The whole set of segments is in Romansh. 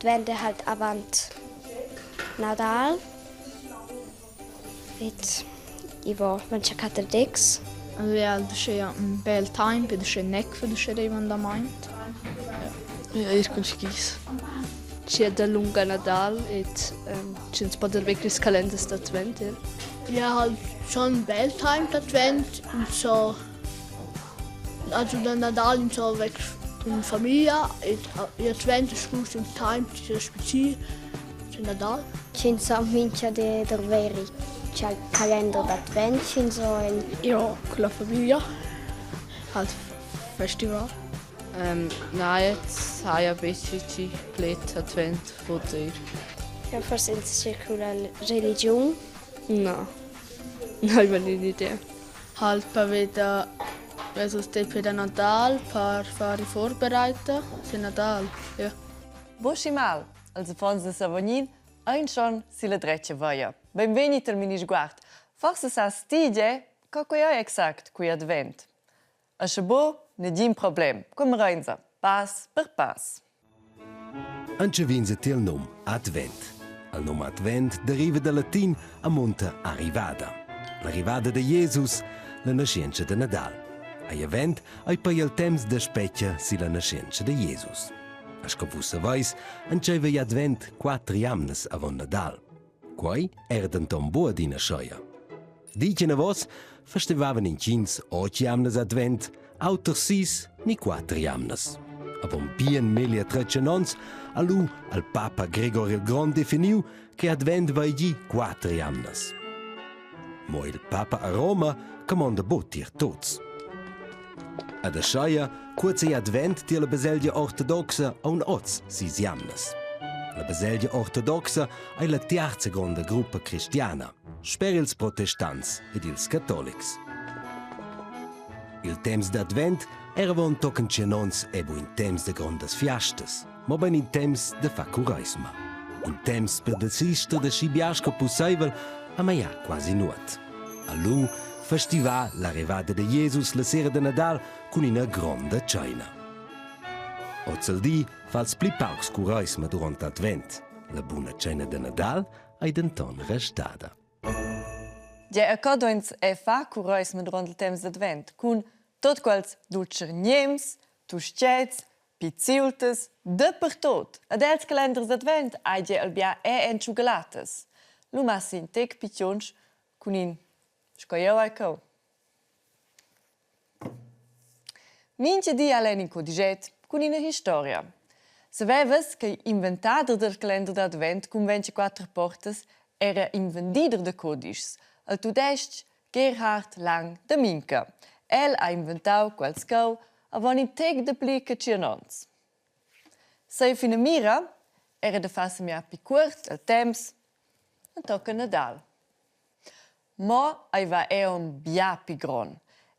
Advent è halt avant Nadal. Ed i vo mancha quatter decs. Also ja, das ist ja ein bel temp, das ist ja nec für das andamaint. Ja, ir cun skis. Ci è da lunga Nadal ed ch'ins po dar vegls calenders d'advent. Ja, halt schon bel temp d'advent und so. Also der Nadal und so weg in Familie ed Advent ist gut im Time speziell für Nadal. Ch'ins sa mincha di drver il calender d'advent ch'ins ho in. Ja, con la famiglia. Halt festival. Nein, jetzt habe ich ein bisschen pled Advent vul dir. Ja, forse insaschi culla religiun. Na, non ho idea. Halt per veder also per da Nadal per fare vorbereiten für Nadal. Ja. Buschi mal, els affons da Savognin ein schon silla dretga veia. Benvegni tal Minisguard. Forsa sas ti gie, co quei ei exact quei advent. E sche bu, negin problem. Come reinsa, pass per pass. Entschevins tiel num Advent. Il num Advent deriva dal latin a munta arrivada. L'arrivada da Jesus, la naschientscha da Nadal. Ei avent ei poi il temps da spetga silla naschientscha da Jesus. A sco vus saveis, entscheiva igl advent quater jamnas avon Nadal. Quei era denton buc adina scheia. Ditg anavos festivavan intgins otg jamnas advent, auters sis ni quater jamnas. Avon bien meglier tretg onns ha lu al papa Gregor il Grond definiu che advent vaigi quater jamnas. Mo il papa a Roma camonda buc tier tuts. Ad ascheia cuoza igl advent tier la baselgia ortodoxa aunc oz sis jamnas. La baselgia ortodoxa ei la tiarza gronda gruppa cristiana, sper ils protestants ed ils catolics. Il temps d'advent era avon tochen tschien onns e bu in temps da grondas fiastas, mobein in temps da far cureisma. In temps per desister da schi bia sco pusseivel a maiar quasi nuot. A lu festivar l'arrivada da Jesus la sera da Nadal cun ina gronda tscheina. Oz al di fals pli paucs cureisma duront advent. La buna tscheina da Nadal ei denton restada. Ja, e co doins e fa cureisma durant il temps d'advent cun tot quels dultschergnems, tuschets, piziultas, dapertot. Ad els calenders d'advent hai gia il bia è en tschugalatas. Lu massi in tec pitionsch cun in sco jeu hai cheu. Mintga di ha el in cudischet cun ina historia. Savevas che inventader dal calender d'advent cun 24 portas era in vendider da cudischs, il tudestg Gerhard Lang da Minca. El ha inventau quels cheu avon in tec dapli che tschien onns. Sia finamira era da far semiar pli cuort el temps entochen Nadal. Mo ei va aunc bia pli grond.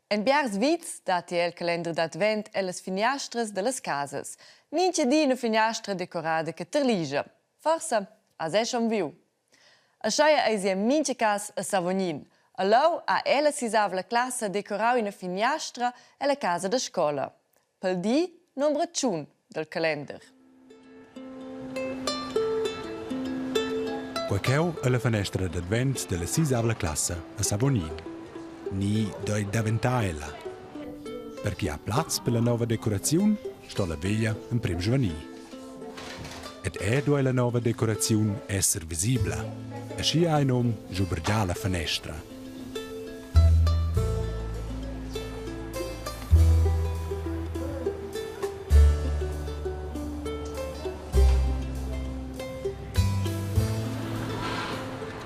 En biars vits dat el calender d'advent ellas finiastras dallas casas. Mintga di ina finiastra decorada che terligia. Forsa has è schon viu. Aschia eisi en mintga cass a Savognin. E leu ha ella sisavla classa decorau ina finiastra ella casa da scola. Pel di nombra tschun dal calender. Quei cheu è la fanestra d'advent della sisavla classa a Savognin. Ni doi daventar ella. Per chi ha plaz per la nova decoraziun, sto la veglia emprim svanir. Ed er duai la nova decoraziun esser visibla. Aschia ha in um schubergià la fanestra.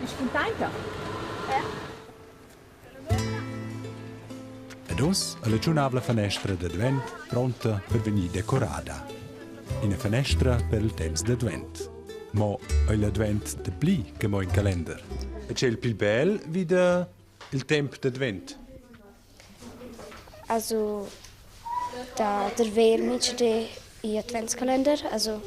Bist contenta? Ja. Ed uss è la tschunavla fanestra d'advent pronta per vegnir decorada. Ina fanestra per il temps d'advent. Mo ei l'advent dapli che mo in calender. E c'è il pli bel vi da il temp d'advent? Also da der Wärme i adventskalender, also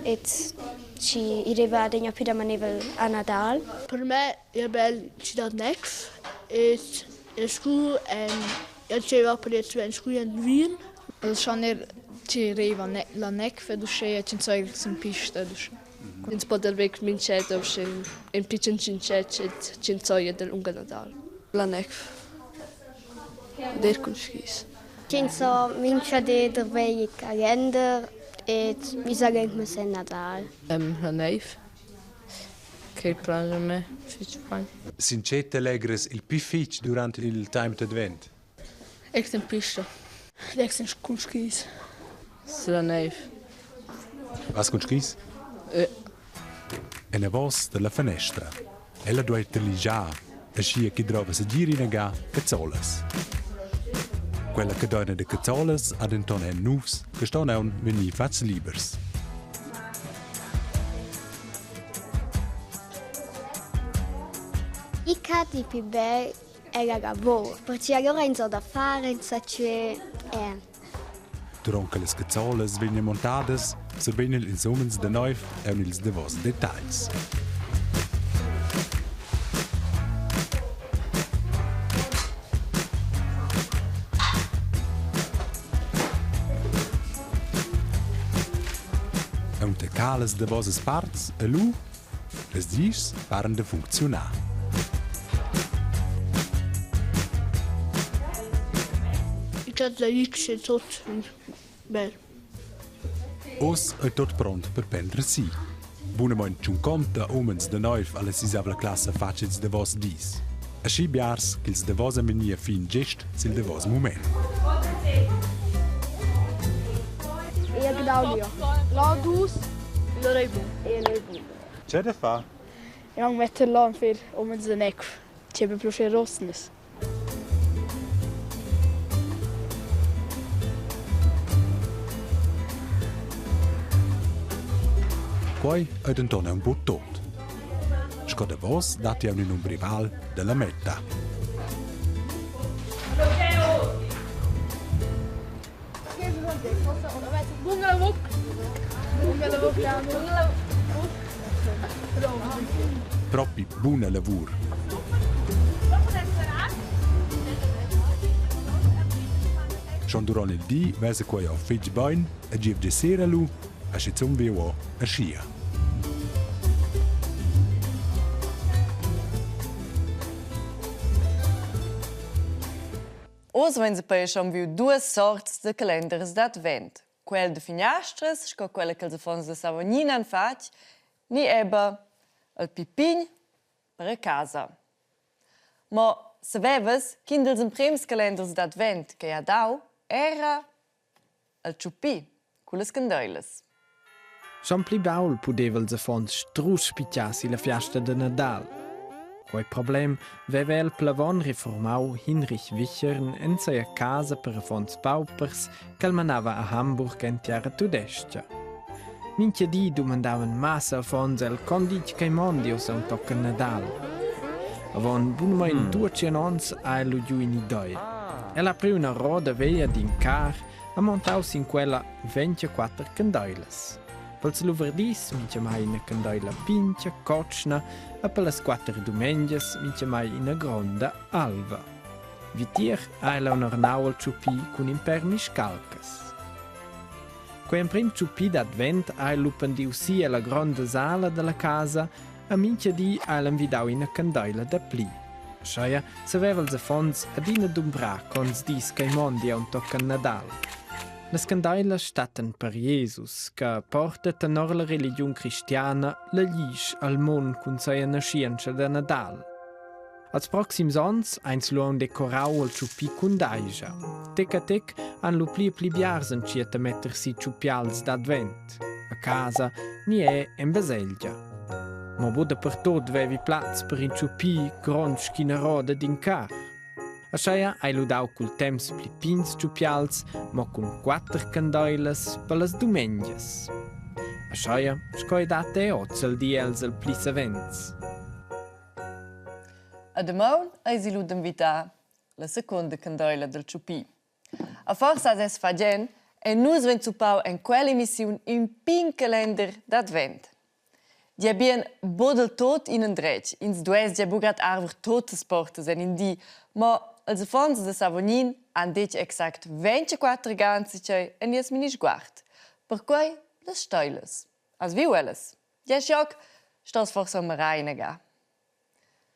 Et schi i riva adegna pü damanaivel a Nadal. Per me è bel chi dat nex et e scu en el dscheva per scu en vin. Also schon eir Chi riva la necf ed uschea ch'ins so ir sin pista ed uschè. Ins po der weg minch'et uschè in pitschen tschintschetg ed ch'ins so ir dalunga Nadal. La necf. Ed eir cun skis. Ch'ins so mincha di drvei il calender ed i sa mess en Nadal. La neiv. Che plascha a me fich bain. Sincer te legras il pü fich durant il temp d'advent? Ex in pista. Ex in cun skis. Sulla neiv. Vas cun skis? Enavos dalla fanestra. Ella duei terligiar, aschia che drova segir inaga cazzolas. Quella cadeina da cazzolas ha denton en nuvs che ston aunc vegnir fatgs libers. I cati pi bel è la lavur, perché allora ins ho da far insatge e Duront che las cazzolas vegnan montadas, survegnan ils umens da neiv aunc ils davos detagls. Aunc taccar las davosas parts e lu las glischs paran da funcziunar. Ich hatte la glisch tot bel. Oz ei tot pront per prender si. Bunamain tschunconta umens da neiv alla sisavla classa fatg ils davos dis. Aschi biars ch'ils davos ein vegni a fin gest sil davos mument. Ja, genau, ja. La dus, la ei bu. Tgei da far? Jag metter lan för om en sån ekv. Tjebe plus rosnes. Quei ei denton aunc buc tut. Sco davos datti aunc in umbrival dalla metta. Propi buna lavur. Schon durant il di vesa quei auch fetg bein e gievgia sera lu aschizun viu aschia. Oz vein pei schon viu duas sorts da calenders d'advent. Quel de finiastras, sco quella che els affons da Savognin han fatg, ni eba il pipign per a casa. Mo savevas ch'in dils emprems calenders d'advent che ha dau era il tschupi cullas candeilas. Schon pli baul pudeva ils affons strusch spitgar silla fiasta da Nadal. Quei problem veva el plevon reformau Hinrich Wichern en sia casa per affons paupers ch'el manava a Hamburg en tiara tudestga. Mintga di dumandavan massa affons el con ditg ch'ei mondi ussa un tochen Nadal. Avon bunmein 200 onns ha el lu giu in'idea. El ha priu una roda veglia d'in car ha montau sin quella 24 candeilas. Pels luverdis mintgamai ina candeila pintga cotschna e per las quatter dumengias mintgamai ina gronda alva. Vitier ha ella ornau il tschupi cun in pèr miscalcas. Quei emprim tschupi d'advent ha el lu pendiu si ella gronda sala dalla casa e mintga di ha el envidau ina candeila dapli. Aschia saveva ils affons adina dumbrar cons dis ch'ei mondi aunc tochen Nadal. Las candeilas stattan per Jesus, che porta tenor la religiun cristiana la glisch al mund cun sia naschientscha da Nadal. Als proxims onns ein lu aunc decorau il tschupi cun daija. Tec a tec han lu pli e pli biars entschiet a metter si tschupials d'advent, a casa ni è en baselgia. Mo buc dapertut vevi plaz per in tschupi grond sc'ina roda d'in car. Ascheia hai lu dau cul temps pli pigns tschupials, mo cun quater candeilas per las dumengias. Ascheia sco ei dat è oz el di els el pli savens. A damaun eisi lu d'invitar la secunda candeila dal tschupi. A forsa ses fagend e nus vein zuppau en quell'emissiun in pign calender d'advent. Gia bien bod del tot in endretg, ins duess gia buca arver totas portas en in di, mo els affons da Savognin han detg exact 24 ganzi cheu en nies minisguard. Perquei las steilas. Has viu ellas? Jes joc, stos forsa mirar inaga.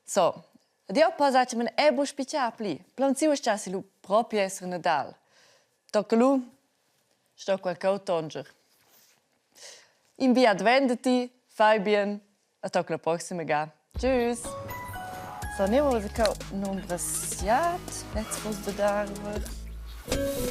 So, ed jeu poss atgnamein era buc spitgar pli. Plaunsiu astgassi lu propi esser Nadal. Tocca lu sto quel cheu tonscher. In bi advent a ti, fai bien e tocca la proxima ga. Tschüss! So, neu cheu number siat, let's fuss da darver.